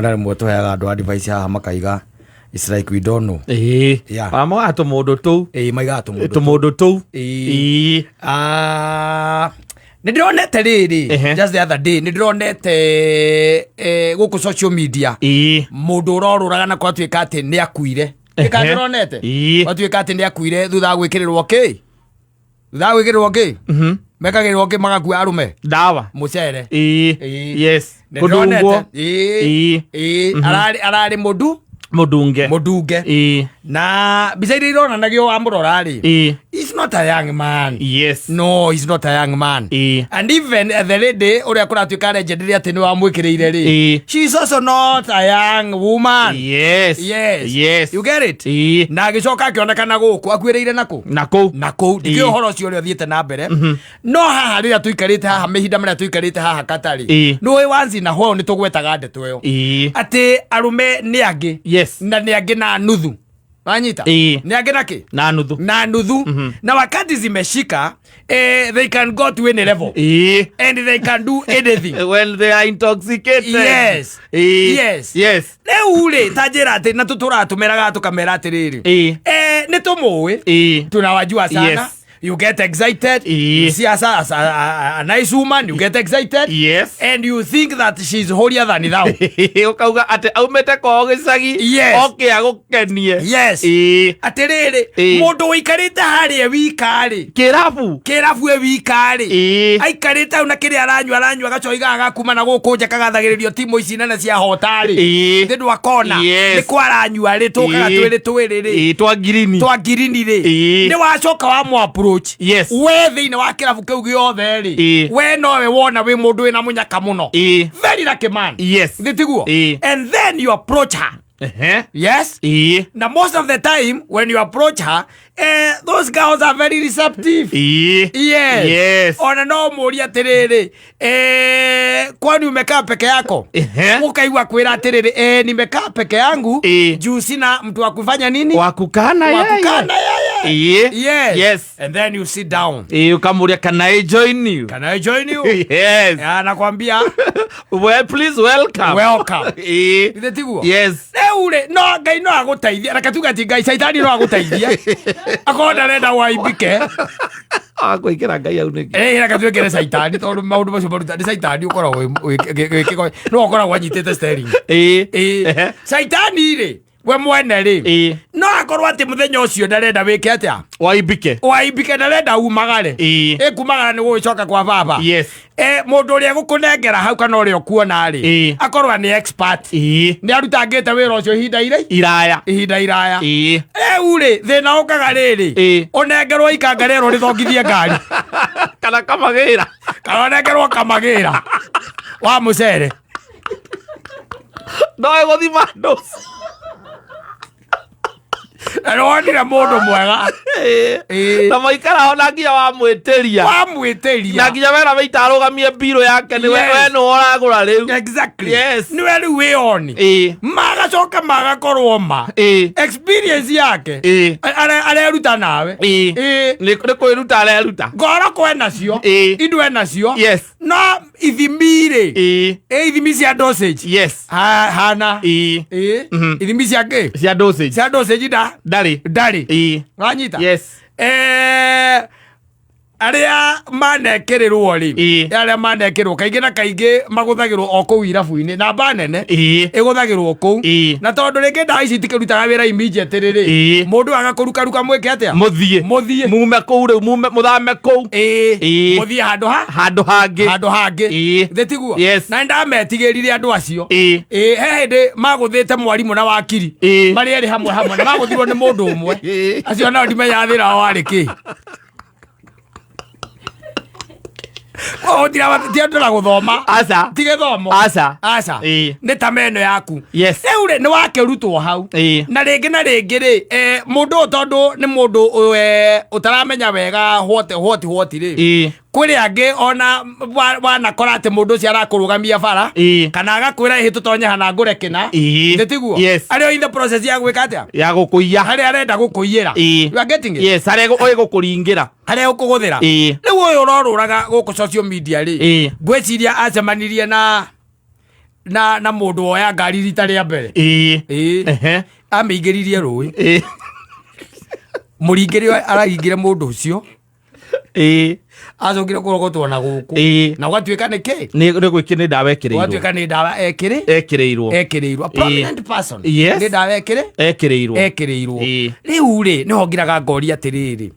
Na rĩmwe tũheaga andũ advice haha makaiga it's like we don't know. Ĩĩ. Yeah. Mamogaga tũmũndũ tũu. Ĩĩ, maigaga tũmũndũ. Tũmũndũ tũu. Ĩĩ. Ĩĩ. Ah, nĩ ndĩronete rĩrĩ, just the other day nĩ ndĩronete gũkũ social media Ĩĩ. mũndũ ũrorũraga na kwatuĩka atĩ nĩ akuire. Nĩka ndĩronete Gwatuĩka atĩ nĩ akuire thutha wa gwĩkĩrĩrwo kĩ, thutha wa gwĩkĩrĩrwo kĩ, mekagĩrĩrwo kĩ magakua arũme? Ndawa. Mũcere. Ĩĩ. Ĩĩ. Yes. Nĩ ndĩronete. Kũndungwo. Ĩĩ. Ĩĩ. Ĩĩ. Ararĩ mũndu Mũndunge. Mũndunge. Ĩĩ. Na mbica iria ironanagio wamũrora rĩ, he's not a young man. No, he's not a young man. And even the lady ũrĩa kũratuĩka legendary atĩ nĩ wamwĩkĩrĩire rĩ, she's also not a young woman. Yes. You get it? Na agĩcoka akĩonekana gũkũ akuĩrĩire nakũ? Na kũu. Na kũu. Ndikĩũĩ ũhoro ũcio ũrĩa ũthiĩte na mbere, no haha rĩrĩa tũikarĩte haha, mahinda marĩa tũikarĩte haha katarĩ, nĩũĩ wanzi na hwao nĩ tũgwetaga ndeto ĩyo atĩ arũme nĩ angĩ na nĩ angĩ na nuthu, wanyita? Nĩ angĩ na kĩ? Na nuthu. Na nuthu. Na wakati zimeshika, they can go to any level and they can do anything. When they are intoxicated. Yes. Rĩu rĩ, ta njĩra atĩ na tũtũratũmeraga tũkamera atĩrĩrĩ, nĩ tũmũĩ, tunawajua sana. You get excited. You see as a nice woman, you get excited and you think that she's holier than thou. Ũkauga atĩ aumĩte kwao gĩcagi oke agũkenie. Atĩrĩrĩ, mũndũ ũikarĩte harĩa wika-rĩ, Kĩrabu. Kĩrabu e wika-rĩ, aikarĩte hau na kĩrĩa aranyua gacohi gaka gakuma na gũkũ nja kagathagĩrĩrio timu ici nene ciahota-rĩ, thĩ ndwakona nĩ kwaranyua rĩ, tũkaga twĩrĩ twĩrĩ rĩ, Ĩĩ, twa ngirini. Twa ngirini rĩ, nĩ wacoka wa mũ approach we thĩinĩ wa kĩrabu kĩu gĩothe rĩ, we nowe wona wĩ mũndũ wĩna mũnyaka mũno, very lucky man. Thĩ tiguo? And then you approach her. Yes. Na most of the time when you approach her, those girls are very receptive. Yes. Ona no mũrie atĩrĩrĩ, kwani umekaa peke yako? Ukaigua kwĩra atĩrĩrĩ, nimekaa peke yangu juu sina mtu wa kufanya nini? Wa kukaa na Wa yeye. kukaa na yeye. Yes. And then you sit down. Ĩĩ, ũkamũria, "Can I join you?" "Can I join you?" Yes. Anakwambia, "Well, please welcome." "Welcome." Githĩ tiguo? Yes. Rĩu rĩ, no Ngai no agũteithie, reke tuge ti Ngai, caitani no agũteithie akorwo ndarenda waimbike. Akwĩkĩra Ngai au nĩkĩ? Ĩ, reke twĩkĩre caitani tondũ maũndũ macio maruta nĩ caitani ũkoragwo wĩ- nĩwe ũkoragwo anyitĩte steering. Ĩ, caitani rĩ, we mwene rĩ, no akorwo atĩ mũthenya ũcio ndarenda wĩke atĩa? Waimbike. Waimbike, ndarenda umagare. Ĩ, kumagara nĩ gũgĩcoka kwa baba. Mũndũ ũrĩa gũkũnengera hau kana ũrĩa ũkuona rĩ, akorwo nĩ expert, nĩ arutangĩte wĩra ũcio ihinda ire Iraya. Ihinda iraya. Rĩu rĩ, thĩna ũkaga rĩrĩ, ũnengerwo ikanga rĩrũ rĩthongithie ngari kana kamagĩra. Kana ũnengerwo kamagĩra wa mũcere. No ĩgũthima andũ. Na nĩwonire mũndũ mwega. Na maikara ona nginya wamwĩtĩria. Wamwĩtĩria. Na nginya wera wĩita arũgamie mbirũ yake nĩ we. We nĩwe ũragũra rĩu. Nĩwe rĩu wĩoni. Magacoka magakorwo ma experience yake areruta nawe. Nĩ kwĩruta areruta. Ngoro kwenacio, indo enacio, no ithimi rĩ, ithimi cia dosage hana. Ithimi cia kĩ? Cia dosage. Cia dosage nda Ndarĩ. Ndarĩ. Wanyita? Yes. Arĩa manekĩrĩrwo rĩ, arĩa manekĩrwo kaingĩ na kaingĩ magũthagĩrwo o kũu irabu-inĩ, namba nene ĩgũthagĩrwo kũu. Na tondũ rĩngĩ ndawa ici itikĩrutaga wĩra immediately rĩ, mũndũ agakũrukaruka mwĩke atĩa? Mũthiĩ. Mũthiĩ. Mume kũu rĩu, mume mũthame kũu. Mũthiĩ handũ ha handũ hangĩ. Handũ hangĩ. Thĩ tiguo? Yes. Na nĩndametigĩrire andũ acio. Ĩ, he hĩndĩ magũthĩte mwarimũ na wakiri marĩ erĩ hamwe hamwe na magũthirwo nĩ mũndũ ũmwe. Acio nao ndimenyaga thĩna wao warĩ kĩ. Ti andũ na gũthoma. Aca. Ti gĩthomo. Aca. Aca. Nĩ ta meno yaku. Rĩu rĩ, nĩ wakĩrutwo hau. Na rĩngĩ na rĩngĩ rĩ, mũndũ ũyũ tondũ nĩ mũndũ ũtaramenya wega what rĩ, kwĩrĩ angĩ ona wanakora atĩ mũndũ ũcio arakũrũgamia bara kana agakwĩra, "Ĩhĩ, tũtonye hana ngũre kĩna." Nĩ tiguo? Yes. Arĩ o in the process ya gwĩka atĩa? Ya gũkũiya. Harĩa arenda gũkũiyĩra. You are getting it? Yes, harĩa ĩgũkũringĩra. Harĩa ũkũgũthĩra. Rĩu ũyũ ũrorũraga gũkũ social media rĩ, ngwĩciria acemanirie na na mũndũ woya ngari rita rĩa mbere. Ĩĩ. Ĩĩ. Ehe. Amĩingĩririe rũĩ. Ĩĩ. Mũringĩrĩ araringire mũndũ ũcio. Ĩĩ. Acokire kũrogotwo na gũkũ. Ĩĩ. Na ũgatuĩka nĩ kĩ? Nĩ gwĩkĩ nĩ ndawa ekĩrĩirwo. Ũgatuĩka nĩ ndawa ekĩrĩ Ekĩrĩirwo. ekĩrĩirwo. A prominent person. Yes. Nĩ ndawa ekĩrĩ Ekĩrĩirwo. ekĩrĩirwo. Ĩĩ. Rĩu rĩ nĩho ngiraga ngoria atĩrĩrĩ.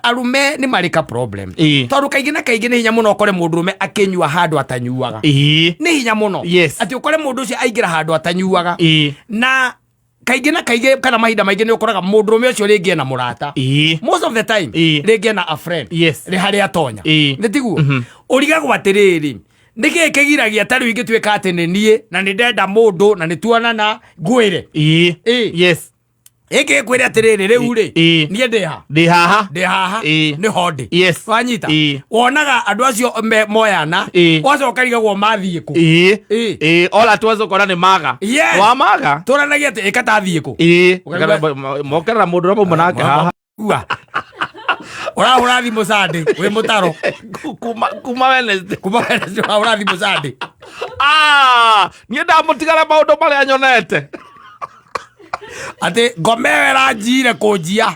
Arume nĩ marĩ ka problem. Ĩĩ. Tondũ kaingĩ na kaingĩ nĩ hinya mũno ũkore mũndũrũme akĩnyua handũ atanyuaga. Ĩĩ. Nĩ hinya mũno. Yes. Atĩ ũkore mũndũ ũcio aingĩra handũ atanyuaga. Ĩĩ. Na kaingĩ na kaingĩ kana mahinda maingĩ nĩ ũkoraga mũndũrũme ũcio rĩngĩ ena mũrata. Ĩĩ. Most of the time Ĩĩ. rĩngĩ ena a friend. Yes. Rĩ harĩa atonya. Ĩĩ. Nĩ tiguo? Ũrigagwo atĩrĩrĩ, nĩkĩĩ kĩgiragia ta rĩu ingĩtuĩka atĩ nĩ niĩ na nĩ ndenda mũndũ na nĩ tuonana ngwĩre. Ĩĩ. Ĩĩ. Yes. Ĩngĩ ngwĩre atĩrĩrĩ rĩu rĩ Ĩĩ. niĩ ndĩ ha? Ndĩ haha. Ndĩ haha. Ĩĩ. Nĩho ndĩ. Yes. Wanyita? Ĩĩ. Wonaga andũ acio moyana. Ĩĩ. Wacoka ũkarigagwo mathiĩ kũ? Ĩĩ. Ĩĩ. Ĩĩ. Ola tuwaza ũkona nĩ maga. Yes. Wa maga. Tũranagia atĩ ĩka tathiĩ kũ? Ĩĩ. Ũkaigua- Mokerera mũndũ ũrĩa mauma nake haha. Ua. Ũrahũra thimũ Sunday wĩ mũtaro. Kuma Wednesday. Kuma Wednesday ũrahũra thimũ Sunday. Ah, niĩ ndamũtigara maũndũ marĩa nyonete. Atĩ ngoma ĩyo ĩranjiire kũnjia.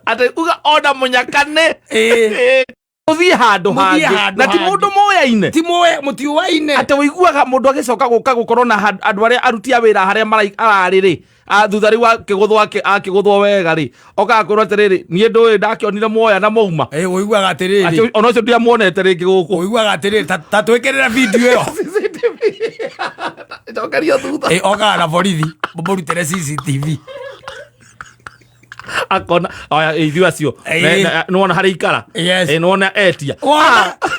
Atĩ uga ona mũnyakane. Ĩĩ. Ũthiĩ handũ Mũthiĩ hangĩ. handũ Na ti hangĩ. mũndũ mũyaine. Ti mũĩ mũtiũaine. Atĩ ũiguaga mũndũ agĩcoka gũka gũkorwo na andũ arĩa aruti a wĩra harĩa ararĩ rĩ. Thutha rĩu akĩgũthwo wega rĩ. Okaga kwĩrwo atĩrĩrĩ, niĩ ndũĩ ndakĩonire muoya na mauma. Ĩĩ, ũiguaga atĩrĩrĩ. Atĩ ona ũcio ndiamuonete rĩngĩ gũkũ. Ũiguaga atĩrĩrĩ, ta twĩkĩrĩre video ĩyo. CCTV. Cokerio thutha. Ĩĩ, okaga na borithi, mũmũrutĩre CCTV. Akona, oya, ithuĩ acio. Ĩĩ. Nĩwona harĩa ikara? Yes. Ĩĩ, nĩwona etia.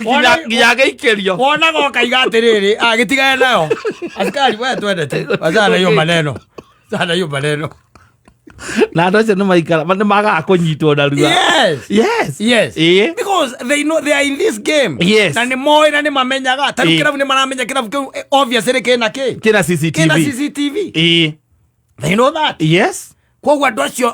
Wona- Nginya agĩikĩrio. Wonaga ũkaiga atĩrĩrĩ, gĩtigane nayo. Askari, we twendete. Wachana na hiyo maneno. Wachana na hiyo maneno. Na andũ acio nĩmaikara, nĩmagaga kũnyitwo narua. Yes. Yes. Yes. Ĩĩ. Because they know they are in this game. Yes. Na nĩ moĩ na nĩ mamenyaga. Ta rĩu Ĩĩ. kĩrabu nĩ maramenya kĩrabu kĩu, obviously kĩna kĩ? Kĩna CCTV. Kĩna CCTV. Ĩĩ. They know that. Yes. Koguo andũ acio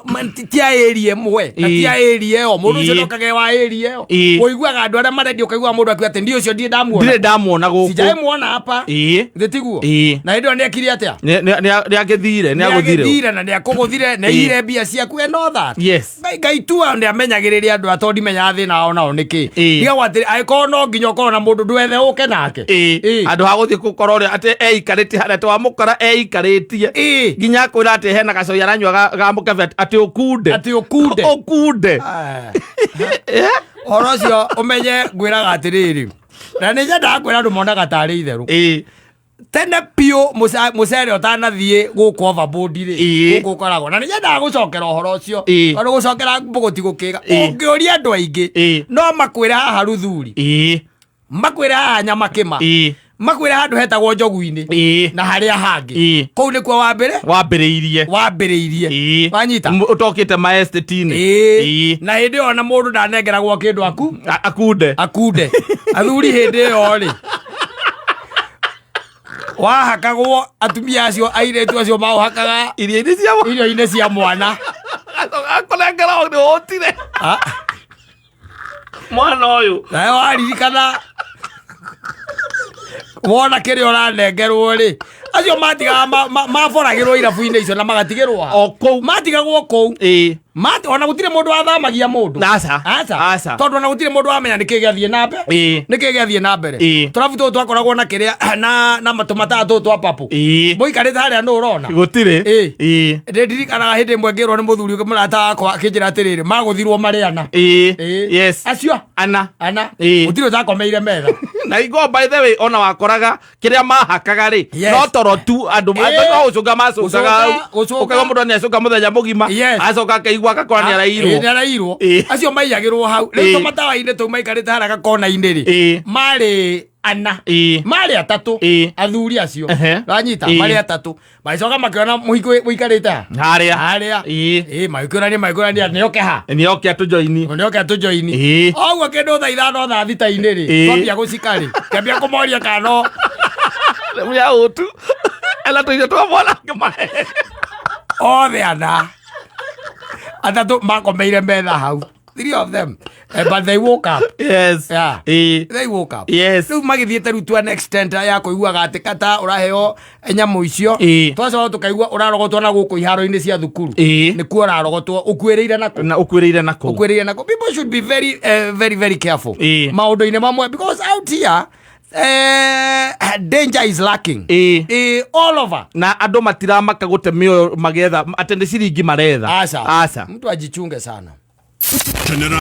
ti a area ĩmwe, na ti a area ĩyo. Mũndũ ũcio Ĩĩ. ndokage wa area ĩyo. Ĩĩ. Ũiguaga andũ arĩa marendia ũkaigua mũndũ akiuga atĩ ndiĩ ũcio ndirĩ ndamuona. Ndirĩ ndamuona gũkũ. Sijai muona hapa. Ĩĩ. Githĩ tiguo? Ĩĩ. Na hĩndĩ ĩyo nĩekire atĩa? Nĩ agĩthire, nĩ agũthire. Nĩagĩthire na nĩakũgũthire, nĩ aiyire mbia ciaku and all that. Yes. Ngai tu nĩ amenyagĩrĩria andũ aya tondũ ndimenyaga thĩna wao nao nĩ kĩ. Ĩĩ. Ndigagwo atĩrĩ, angĩkorwo no nginya ũkorwo na mũndũ ndwethe ũke nake. Ĩĩ. Ĩĩ. Handũ ha gũthiĩ gũkorwo ũrĩa atĩ eikarĩtie harĩa twamũkora eikarĩtie. Ĩĩ. Nginya akwĩra atĩ hena gacoi aranyua ga mũkebe atĩ ũkunde. Atĩ ũkunde. Ũkunde. Ũhoro ũcio ũmenye ngwĩraga atĩrĩrĩ. Na nĩ nyendaga kwĩra andũ monaga tarĩ itherũ. Ĩĩ. Tene biũ mũcere ũtanathiĩ gũkũ overboard rĩ, Ĩĩ. gũkũ ũkoragwo. Na nĩ nyendaga gũcokera ũhoro ũcio. Ĩĩ. Tondũ gũcokera mbũgũ ti gũkĩga. Ĩĩ. Ũngĩũria andũ aingĩ, Ĩĩ. no makwĩre haha Ruthuri. Ĩĩ. Makwĩre haha Nyamakĩma. Ĩĩ. Makwĩre handũ hetagwo Njogu-inĩ. Ĩĩ. Na harĩa hangĩ. Ĩĩ. Kũu nĩkuo wambĩrĩ? Wambĩrĩirie. Wambĩrĩirie. Ĩĩ. Wanyita? Ũtokĩte ma estate-inĩ. Ĩĩ. Ĩĩ. Na hĩndĩ ĩyo ona mũndũ ndanengeragwo kĩndũ aku? Akunde. Akunde. Athuri hĩndĩ ĩyo rĩ. Wahakagwo atumia acio airĩtu acio maũhakaga irio-inĩ cia mwana. Irio-inĩ cia mwana. Akũnengera nĩ ũhũtire. Mwana ũyũ. Nawe waririkana wona kĩrĩa ũranengerwo rĩ, acio matigaga maboragĩrwo irabu-inĩ icio na magatigĩrwo ha? O kũu. Matigagwo kũu. Ĩĩ. Ona gũtirĩ mũndũ wathamagia mũndũ. Aca. Aca. Aca. Tondũ ona gũtirĩ mũndũ wamenya nĩkĩ gĩathiĩ na mbere. Ĩĩ. Nĩkĩ gĩathiĩ na mbere. Ĩĩ. Tũrabu tũtũ twakoragwo na kĩrĩa, na tũmataa tũtũ twa papo. Ĩĩ. Mũikarĩte harĩa nũ ũrona? Gũtirĩ. Ĩĩ. Ĩĩ. Nĩndirikanaga hĩndĩ ĩmwe ngĩrwo nĩ mũthuri ũngĩ mũrata wakwa akĩnjĩra atĩrĩrĩ, magũthirwo marĩ ana. Ĩĩ. Ĩĩ. Yes. Acio? Ana. Ana. Ĩĩ. Gũtirĩ ũtakomeire metha. Na ingo by the way ona wakoraga kĩrĩa mahakaga rĩ, Yes. no toro tu andũ Ĩĩ. no gũcũnga macũngaga hau. Gũcũnga, gũcũnga. Ũkaigua mũndũ nĩacũnga mũthenya mũgima, Yes. acoka akaigua agakora nĩarairwo. Ĩĩ, nĩarairwo. Ĩĩ. Acio maiyagĩrwo hau. Rĩu Ĩĩ. tũmatawa-inĩ tũu maikarĩte harĩa gakona-inĩ rĩ, Ĩĩ. marĩ ana. Ĩĩ. Marĩ atatũ. Ĩĩ. Athuri acio. Ehe. Wanyita, Ĩĩ. marĩ atatũ. Magĩcoka makĩona mũhiki ũikarĩte ha? Harĩa. Harĩa. Ĩĩ. Ĩĩ, magĩkĩũrania, magĩkĩũrania, nĩoke ha? Nĩoke atũjoini. Nĩoke atũjoini. Ĩĩ. Oguo kĩndũ thaa ithano thaa thita-inĩ rĩ, Ĩĩ. twambia gũcika rĩ, kĩambia kũmoria kana no. Rĩu ya ũtu. Ela tũirio twa mwana ngĩmahe. Othe ana. Atatũ makomeire metha hau. 3 of them. But they woke up. Yeah. They woke up. Rĩu magĩthiĩte rĩu to an extent ya kũiguaga atĩ kata ũraheo nyamũ icio. Twacoka tũkaigua ũrarogotwo na gũkũ iharo-inĩ cia thukuru. Nĩkuo ũrarogotwo ũkuĩrĩire nakũ. Na ũkuĩrĩire nakũu. Ũkuĩrĩire nakũ. People should be very very very careful maũndũ-inĩ mamwe, because out here danger is lacking all over. Na andũ matiramaka gũte mĩoyo magĩetha atĩ nĩ ciringi maretha. Aca. Aca. Mtu ajichunge sana. Turn it up.